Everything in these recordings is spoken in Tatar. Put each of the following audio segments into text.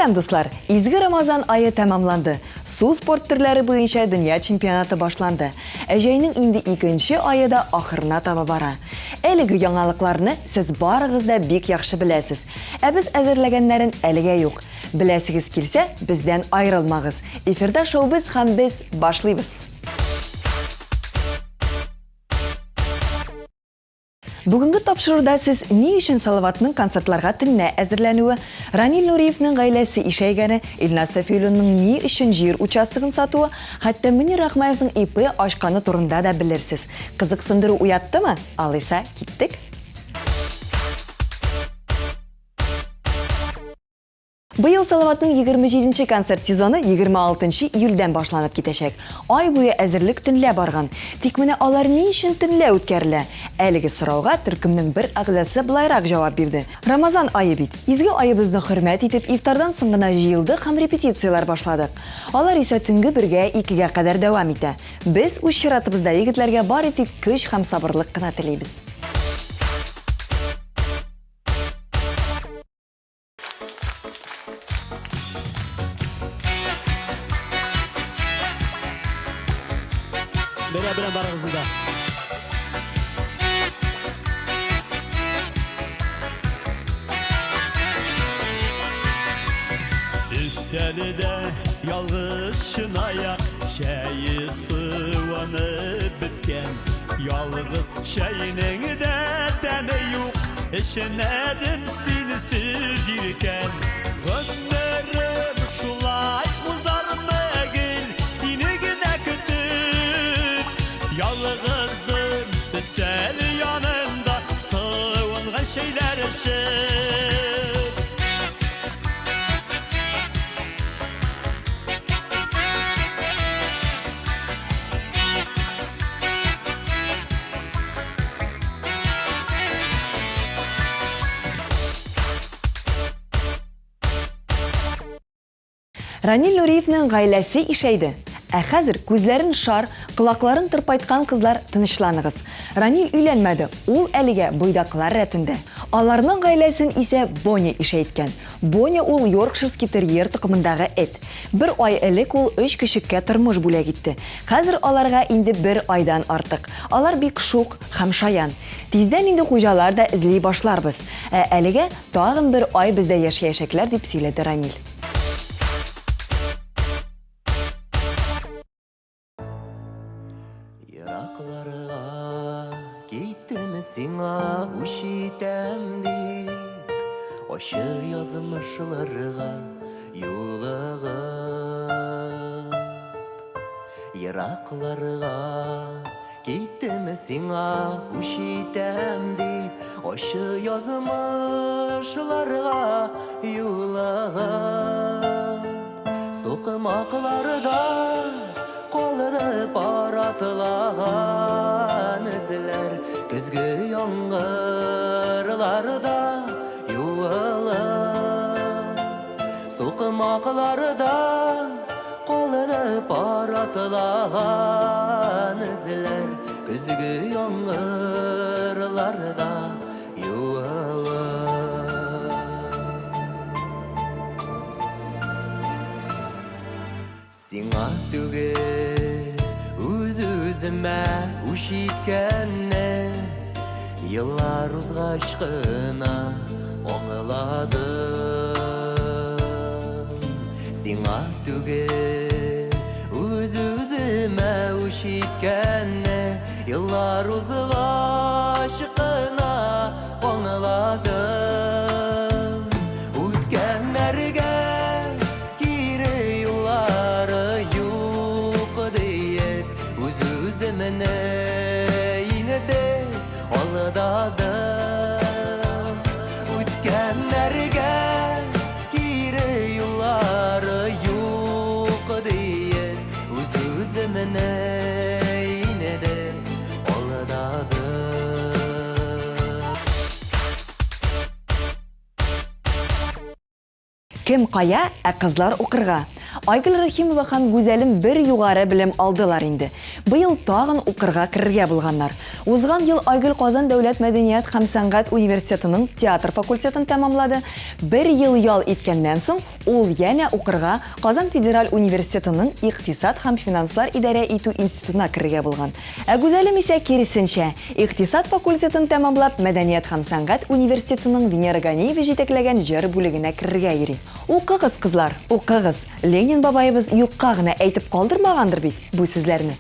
Сәлам, дуслар! Изге Рамазан ае тәмамланды. Су спорт төрләре буенча дөнья чемпионаты башланды. Ә җәйнең инде икенче ае да ахырына таба бара. Әлеге яңалыкларны сез барыгыз да бик яхшы беләсез. Ә без әзерләгәннәрен әлегә юк. Беләсегез килсә, бездән аерылмагыз. Эфирда шоу-без һәм без башлыйбыз! Бүгенге тапшыруда сез ни өчен Салаватның концертларга төнлә әзерләнүе, Ранил Нуриевның гаиләсе ишәйгәне, Илназ Сафиуллинның ни өчен җир участогын сатуы, хәтта Мөнир Рахмаевның ИП ачканы турында да белерсез. Кызыксындыру уяттымы? Алайса, киттек! Быел Салаватның 27 нче концерт сезоны 26 нчы июльдән башланып китәчәк. Ай буе әзерлек төнлә барган. Тик менә алар ни өчен төнлә үткәрелә? Әлеге сорауга төркемнең бер әгъзасы болайрак җавап бирде, Рамазан ае бит. Изге аебызны хөрмәт итеп, ифтардан соң гына җыелдык һәм репетицияләр башладык. Алар исә төнге бергә, икегә кадәр дәвам итә. Без, үз чиратыбызда, егетләргә бары тик көч һәм сабырлык кына телибез. Бәрә белән барыгызны да. Өстәлдә ялгыз чынаяк чәе суынып беткән. Ялгыз чәйнең дә тәме юк, эчмәдем синсез иркән. Гомерем шулай узармы гел, сине генә көтеп. Ялгызым өстәл янында суынган чәйләр эчеп. Ранил Нуриевның гаиләсе ишәйде. Ә хәзер күзләрен шар, колакларын тырпайткан кызлар тынычланыгыз. Ранил өйләнмәде, ул әлегә буйдаклар рәтендә. Аларның гаиләсен исә Боня ишәйткән. Боня ул йоркширский терьер токымындагы эт. Бер ай элек ул өч көчеккә тормыш бүләк итте. Хәзер аларга инде бер айдан артык. Алар бик шук һәм шаян. Тиздән инде хуҗалар да эзли башларбыз. Ә әлегә тагын бер ай бездә яшәячәкләр, дип сөйләде Рамил. Еракларга киттем сиңа үч итәм дип, Ачы язмышларга юлыгып. Еракларга киттем сиңа үч итәм дип, Ачы язмышларга юлыгып. Сукмакларда калды пар атлаган эзләр, Көзге яңгырларда юылып. Сукмакларда калды пар атлаган эзләр, Көзге яңгырларда юылып. Сиңа түгел, үз-үземә үч иткәнне Еллар узгач кына аңладым. Сиңа түгел, үз-үземә үч иткәнне Еллар узгач кына аңладым. Үткәннәргә кире юллары юк диеп, үз-үземне инде алдадым. Үткәннәргә кире юллары юк диеп, үз-үземне инде алдадым. Кем кая, ә кызлар укырга. Айгөл Рәхимова һәм Гүзәлем бер югары белем алдылар инде. Быел тагын укырга керергә булганнар. Узган ел Айгөл Казан дәүләт мәдәният һәм сәнгать университетының театр факультетын тәмамлады. Бер ел ял иткәннән соң, ул янә укырга Казан федераль университетының икътисад һәм финанслар идарә итү институтына керергә булган. Ә Гүзәлем исә киресенчә, икътисад факультетын тәмамлап, мәдәният һәм сәнгать университетының Венера Ганиева җитәкләгән җыр бүлегенә керергә йөри. Укыгыз, кызлар, укыгыз! Ленин бабаебыз юкка гына әйтеп калдырмагандыр бит бу сүзләрне.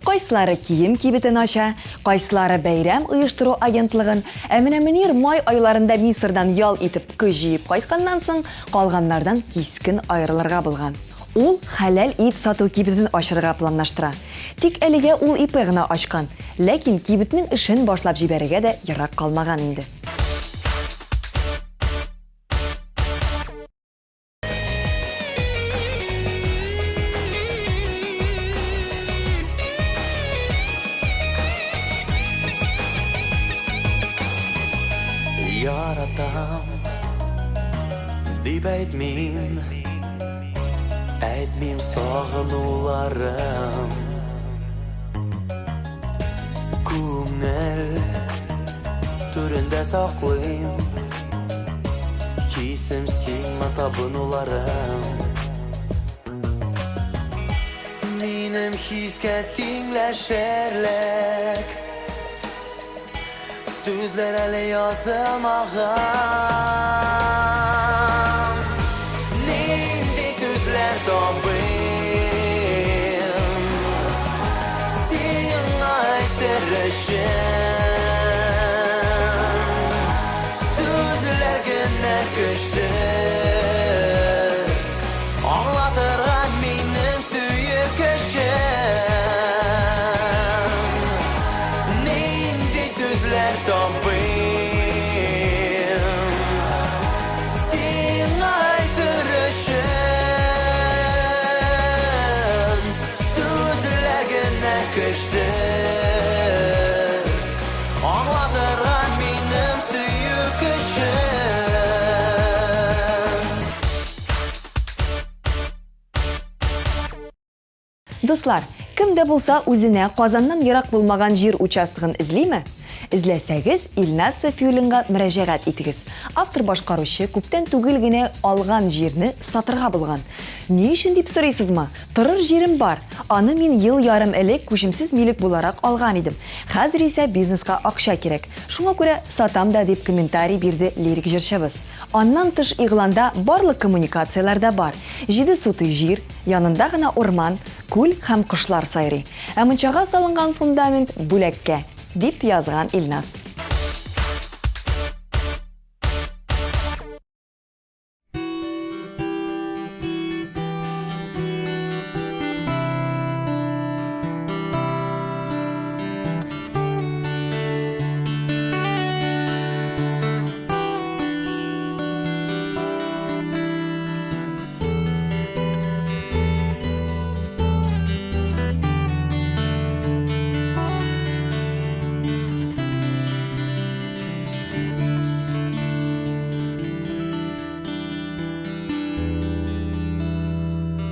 Кайсылары кием кибетен ача, кайсылары бәйрәм оештыру агентлыгын, ә менә Мөнир май айларында Мисырдан ял итеп көч җыеп кайтканнан соң, калганнардан кискен аерылырга булган. Ул хәләл ит сату кибетен ачырга планлаштыра. Тик әлегә ул ИП гына ачкан. Ләкин кибетнең эшен башлап җибәрергә дә ерак калмаган инде. Яратам дип әйтмим, әйтмим сагынуларым. Күңел түрендә саклыйм Хисем сиңа табынуларым Минем хискә тиңләшерлек Сүзләр әле язылмаган Нинди сүзләр табыйм Сиңа әйтер өчен Сүзләр генә көчсез Аңлатырга минем сөю көчен Нинди сүзләр табыйм Сиңа әйтер өчен Сүзләр генә көчсез Аңлатырга минем сөю көчен. Дуслар, кем дә булса үзенә Казаннан ерак булмаган җир участогын эзлиме? Эзләсәгез, Илназ Сафиуллинга мөрәҗәгать итегез. Автор-башкаручы күптән түгел генә алган җирне сатырга булган. Ни өчен дип сорыйсызмы? Торыр җирем бар. Аны мин ел ярым элек күчемсез милек буларак алган идем. Хәзер исә бизнеска акча кирәк. Шуңа күрә сатам да, дип комментарий бирде лирик җырчыбыз. Аннан тыш игъланда барлык коммуникацияләр дә бар. Җиде сутый җир, янында гына урман, күл һәм кошлар сайрый. Ә мунчага салынган фундамент бүләккә, дип язган Илназ.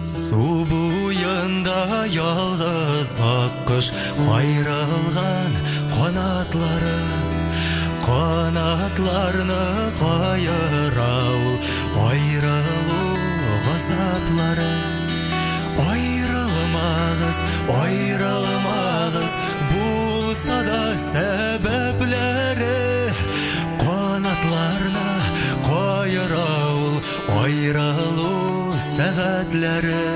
Су буенда ялгыз аккош Кайрылган канатлары Канатларны каера ул Аерылу газаплары Аерылмагыз, аерылмагыз Булса да сәбәпләре Канатларны каера ул Аерылу сәгатьләре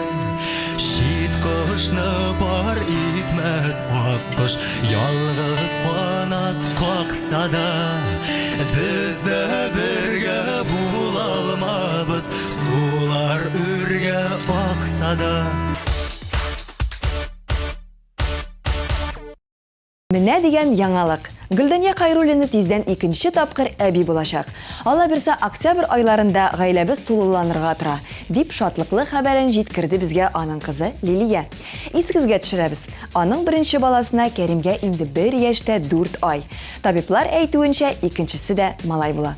Чит кошны пар итмәс аккош Ялгыз канат какса да Без дә бергә булалмабыз Сулар үргә акса да. Менә дигән яңалык! Гөлдания Кайруллина тиздән икенче тапкыр әби булачак. Аллабирса, октябрь айларында гаиләбез тулыланырга тора, дип шатлыклы хәбәрен җиткерде безгә аның кызы Лилия. Исегезгә төшерәбез, аның беренче баласына Кәримгә инде бер яшь тә дүрт ай. Табиблар әйтүенчә, икенчесе дә малай була.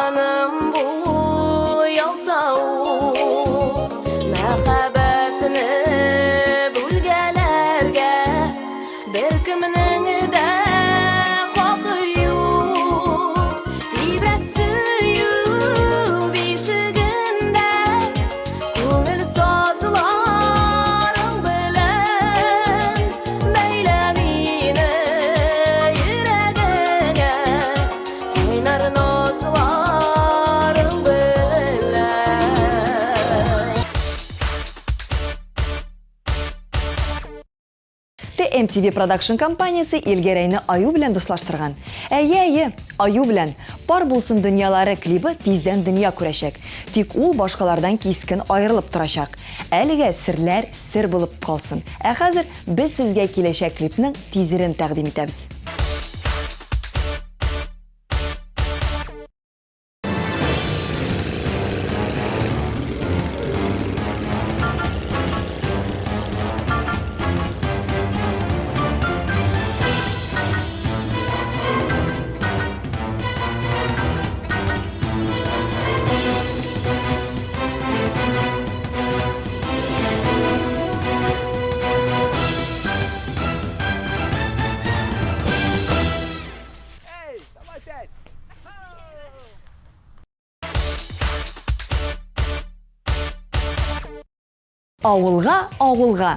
Җаным буяу сау Мәхәббәтне бүлгәләргә Беркемнең дә хакы юк. Тибрәк сөю бишегендә Күңел сазларың белән Бәйлә мине йөрәгеңә Кайнар назларың белән. TMTV Production компаниясе Илгәрәйне Аю белән дуслаштырган. Әйе, әйе, Аю белән. Пар булсын дөньялары клибы тиздән дөнья күрәчәк. Тик ул башкалардан кискен аерылып торачак. Әлегә серләр сер булып калсын. Ә хәзер без сезгә киләчәк клипның тизерын тәкъдим итәбез. Авылга, авылга.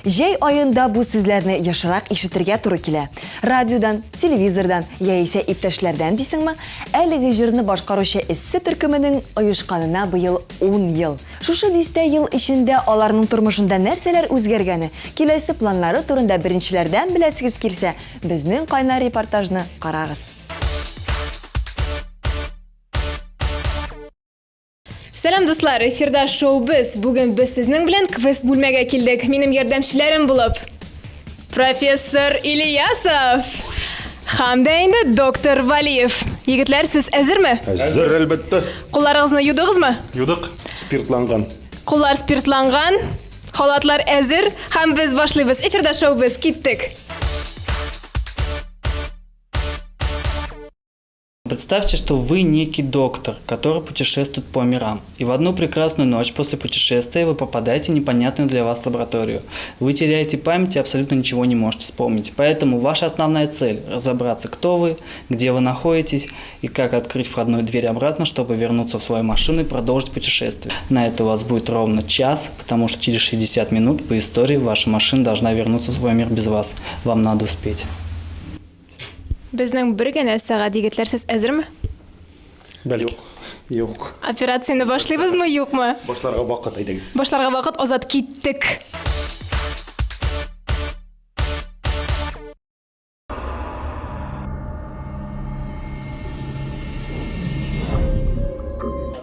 Җәй аенда бу сүзләрне ешрак ишетергә туры килә. Радиодан, телевизордан яисә иптәшләрдән дисеңме, әлеге җырны башкаручы Эссе төркеменең оешканына быел ун ел. Шушы дистә ел эчендә аларның тормышында нәрсәләр үзгәргәне, киләсе планнары турында беренчеләрдән беләсегез килсә, безнең кайнар репортажны карагыз. Сәлам, дуслар! Эфирда шоу без. Бүген без сезнең белән квест бүлмәгә килдек. Минем ярдәмчеләрем булып профессор Ильясов һәм дә инде доктор Валиев. Егетләр, сез әзерме? Әзер, әлбәттә. Кулларыгызны юдыгызмы? Юдык. Спиртланган. Куллар спиртланган, халатлар әзер һәм без башлыйбыз. Эфирда шоу без. Киттек. Представьте, что вы некий доктор, который путешествует по мирам. И в одну прекрасную ночь после путешествия вы попадаете в непонятную для вас лабораторию. Вы теряете память и абсолютно ничего не можете вспомнить. Поэтому ваша основная цель – разобраться, кто вы, где вы находитесь и как открыть входную дверь обратно, чтобы вернуться в свою машину и продолжить путешествие. На это у вас будет ровно час, потому что через 60 минут по истории ваша машина должна вернуться в свой мир без вас. Вам надо успеть. Безнең бер генә сәгать, егетләр, сез әзерме? Бәлки. Юк. Операцияне башлыйбызмы, юкмы? Башларга вакыт, әйдәгез. Башларга вакыт, Азат, киттек.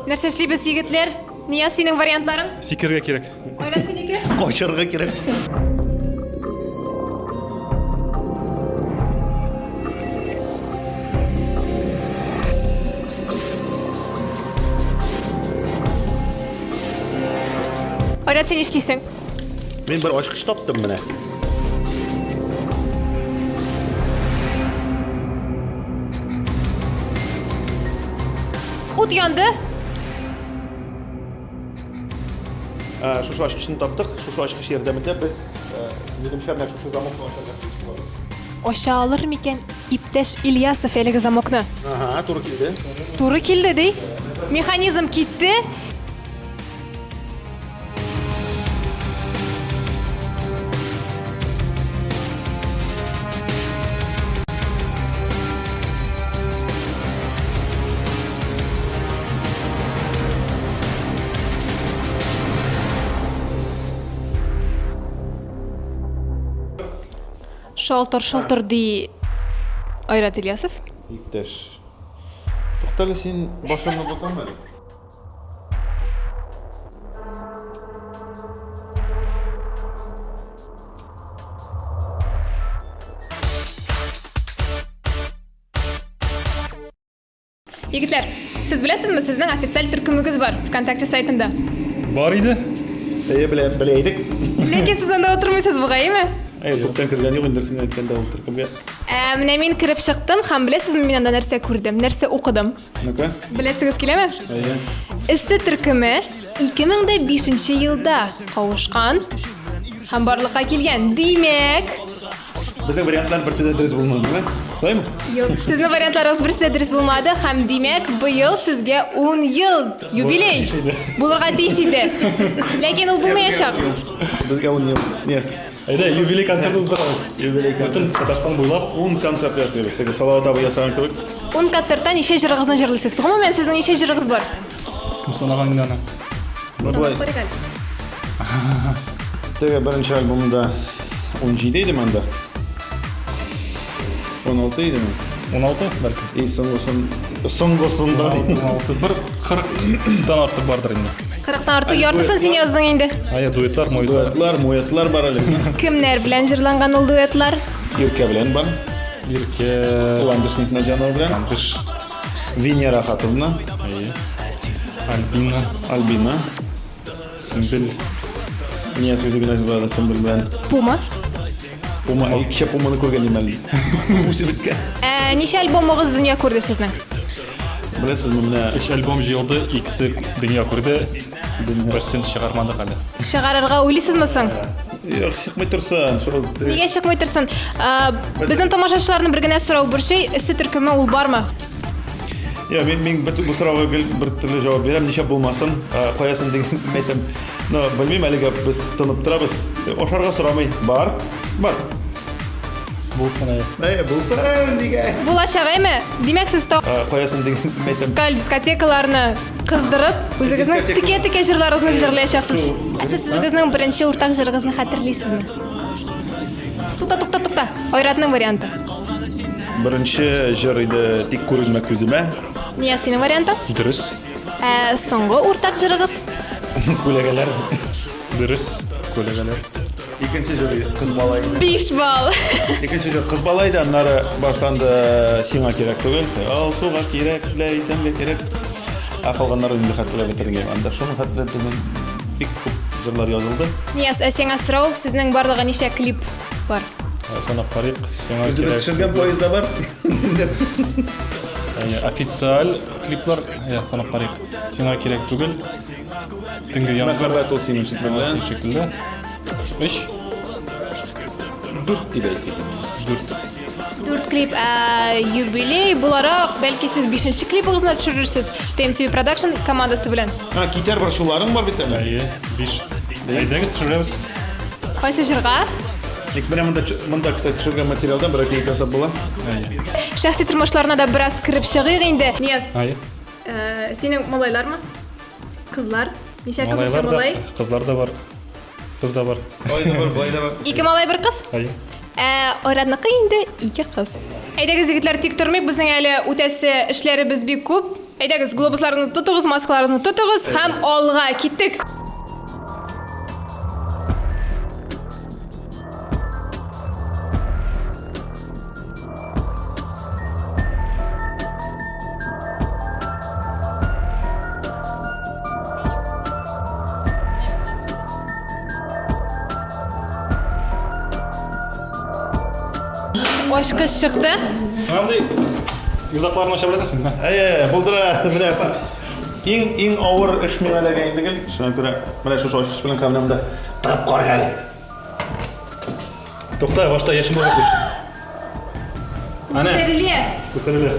Нәрсә эшлибез, егетләр? Нияз, синең вариантларың? Сикергә кирәк. Айрат, синеке? Качарга кирәк. Айрат, син нишлисең? Мин бер ачкыч таптым менә. Ут янды. Ә, шушы ачкычны таптык. Шушы ачкыч ярдәмендә без, э, минемчә, менә шушы замокны ачарга тиеш булабыз. Ача алыр микән иптәш Ильясов әлеге замокны? Ага, туры килде. Туры килде, ди. Механизм китте. Шалтыр-шалтыр ди Айрат Ильясов. Иптәш. Туктале, син башыңны ботам әле. Егетләр, сез беләсезме, сезнең официаль төркемегез бар ВКонтакте сайтында. Бар иде. Әйе, беләм, белә идек. Ләкин сез анда утырмыйсыз бугай, әйеме? Әйе, күптән кергән юк инде, син әйткәндә ул төркемгә. Ә, менә мин кереп чыктым һәм беләсезме, мин анда нәрсә күрдем, нәрсә укыдым? Ну-ка. Беләсегез киләме? Әйе. Эссе төркеме 2005 елда кавышкан һәм барлыкка килгән. Димәк, Безнең вариантлар берсе дә дөрес булмады, димме? Шулаймы? Юк, сезнең вариантларыгыз берсе дә дөрес булмады һәм димәк, быел сезгә 10 ел юбилей булырга тиеш иде. Ләкин ул булмаячак. Безгә 10 ел. Нет. Әйдә, юбилей концерт уздырабыз. Юбилей концерт. Бөтен Татарстан буйлап 10 концерт ясыйбыз. Теге Салават абый ясаган кебек. 10 концертта ничә җырыгызны җырлыйсыз? Гомумән, сезнең ничә җырыгыз бар? Кем санаган инде аны? Ну, болай. Теге беренче альбомда 17 идеме анда? 16 идеме? 16 бәлки. И соңгысын соңгысында 16 бер 40-тан артык бардыр инде. 40-тан артык яртысын син яздың инде. Әйе, дуэтлар, муэтлар. Дуэтлар, муэтлар бар әле. Кемнәр белән җырланган ул дуэтлар? Иркә белән бар. Иркә. Ландыш Нигъмәтҗанова белән. Ландыш. Венера Хатовна. Әйе. Альбина. Альбина. Сөмбел. Нияз үзе генә җырлады Сөмбел белән. Пума. Пума, әй, кичә Пуманы күргән идем әле. Үсеп беткән. Ә, ничә альбомыгыз дөнья күрде сезнең? Беләсезме, менә Өч альбом җыелды, икесе дөнья күрде. Берсен чыгармадык әле. Чыгарырга уйлыйсызмы соң? Юк, чыкмый торсын. Шул Нигә чыкмый торсын? Ә, безнең тамашачыларны бер генә сорау борчый, эссе төркеме ул бармы? Я, мин, мин бер, бу сорауга гел бер төрле җавап бирәм, ничә булмасын, каясын дигән әйтәм. Но белмим, әлегә без тынып торабыз. Ашарга сорамый. Бар, бар. Булсын әйе. Әй, булсын дигән. Булачак, әйме? Димәк, сез тау Каясын дигән әйтәм. дискотекаларны кыздырып, үзегезнең текә-текә җырларыгызны җырлаячаксыз. Ә сез үзегезнең беренче уртак җырыгызны хәтерлисезме? Тукта, тукта, тукта. Айратның варианты. Беренче җыр иде Тик күренмә күземә. Нияз, синең вариантың? Дөрес. Ә соңгы уртак җырыгыз? Күләгәләр. Дөрес. Күләгәләр. Икенче җыр Кыз бала иде. 5 балл. Икенче җыр Кыз бала иде, аннары башланды Сиңа кирәк түгел. Алсуга кирәк, Ләйсәнгә кирәк. Ә калганнарын инде хәтерләп бетермим. Анда шуның хәтле безнең бик күп җырлар язылды. Нияз, ә сиңа сорау, сезнең барлыгы ничә клип бар? Санап карыйк, сиңа Үзебез кирәк. төшергән поездда бар. Әйе, официаль клиплар, әйе, санап карыйк. Сиңа кирәк түгел. Төнге яңгыр. Мәхәббәт ул синең шикелле. Синең шикелле. Өч. Дүрт дип әйтик. Дүрт. Дүрт клип, ә юбилей буларак, бәлки сез бишенче клибыгызны төшерерсез TMCV Production командасы белән. А, китәр борчуларың бар бит әле. Әйе, биш. Әйдәгез төшерәбез. Кайсы җырга? Тик менә монда, монда, кстати, төшергән материалдан берәр клип ясап була. Әйе. Шәхси тормышларына да бераз кереп чыгыйк инде. Нияз, Әйе. синең малайлармы? Кызлар? Ничә кыз, ничә Малайлар да, малай? кызлар да бар. Кыз да бар. Алай да бар, болай да бар. Ике малай, бер кыз? Әйе. Ә Айратныкы инде ике кыз. Әйдәгез, егетләр, тик тормыйк, безнең әле үтәсе эшләребез бик күп. Әйдәгез, глобусларны тотыгыз, маскаларыгызны тотыгыз һәм алга киттек. Ачкыч чыкты. Андый йозакларны ача беләсең син, Әйе, булдыра. Менә иң иң авыр эш миңа эләгә инде гел. Шуңа күрә менә шушы ачкыч белән камерам да тыгып карыйк әле. Тукта, башта яшен булып куй. Әнә. Күтәрелә. Күтәрелә.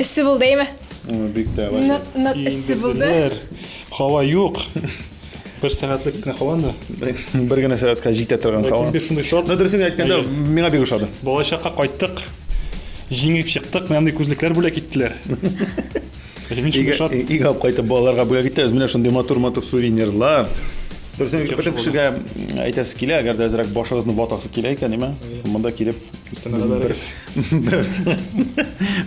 Эссе булды, әйме? Бик тә Нык, нык эссе булды. Һава юк. Бер сәгатьлек кенә һава анда. Бер генә сәгатькә җитә торган һава. Ләкин без шундый шат. Ну, дөресен әйткәндә, миңа бик ошады. Балачакка кайттык. Җиңеп чыктык, менә мондый күзлекләр бүләк иттеләр. Мин шундый шат. Өйгә алып кайтып балаларга бүләк итәбез. Менә шундый матур-матур сувенирлар. Дөресен бөтен кешегә әйтәсе килә, әгәр дә әзрәк башыгызны ватасы килә икән, әйме? Монда килеп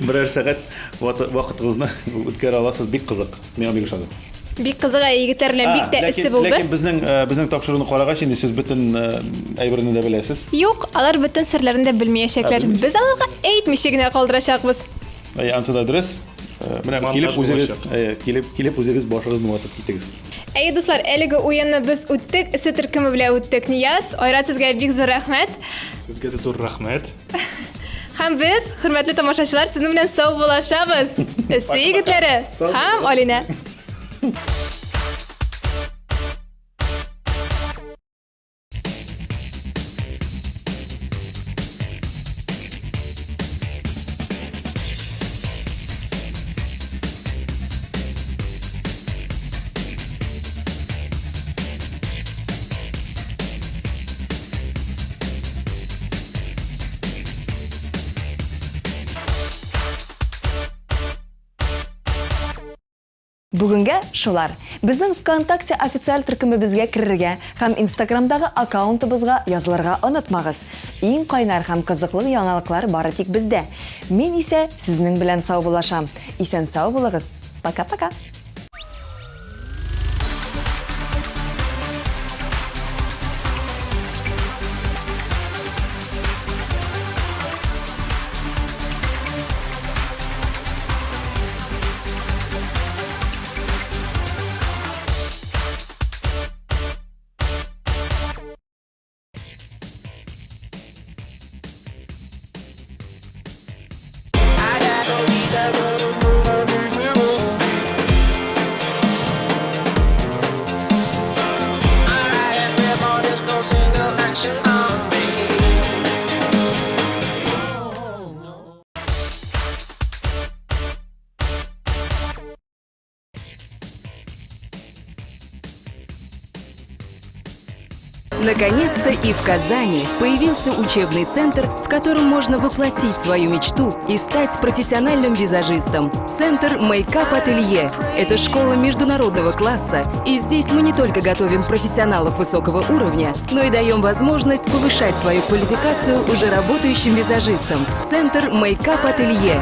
берәр сәгать вакытыгызны үткәрә аласыз, бик кызык. Миңа бик ошады. Бик кызык, ә егетләр белән бик тә эссе булды. Ләкин безнең безнең тапшыруны карагач, инде сез бөтен әйберне дә беләсез. Юк, алар бөтен серләрне дә белмәячәкләр. Без аларга әйтмичә генә калдырачакбыз. Әйе, ансы да дөрес. Менә килеп үзегез, килеп, килеп үзегез башыгызны ватып китегез. Әйе, дуслар, әлеге уенны без үттек, эссе төркеме белән үттек. Нияз, Айрат, сезгә бик зур рәхмәт. Сезгә дә зур рәхмәт. Һәм без, хөрмәтле тамашачылар, сезнең белән сау булашабыз. Эссе егетләре һәм Алинә. Бүгенгә шулар. Безнең ВКонтакте официаль төркемебезгә керергә һәм Инстаграмдагы аккаунтыбызга язылырга онытмагыз. Иң кайнар һәм кызыклы яңалыклар бары тик бездә. Мин исә сезнең белән саубуллашам. Исән-сау булыгыз. Пока-пока. Наконец-то и в Казани появился учебный центр, в котором можно воплотить свою мечту и стать профессиональным визажистом. Центр Мейкап Ателье – это школа международного класса, и здесь мы не только готовим профессионалов высокого уровня, но и даем возможность повышать свою квалификацию уже работающим визажистам. Центр Мейкап Ателье.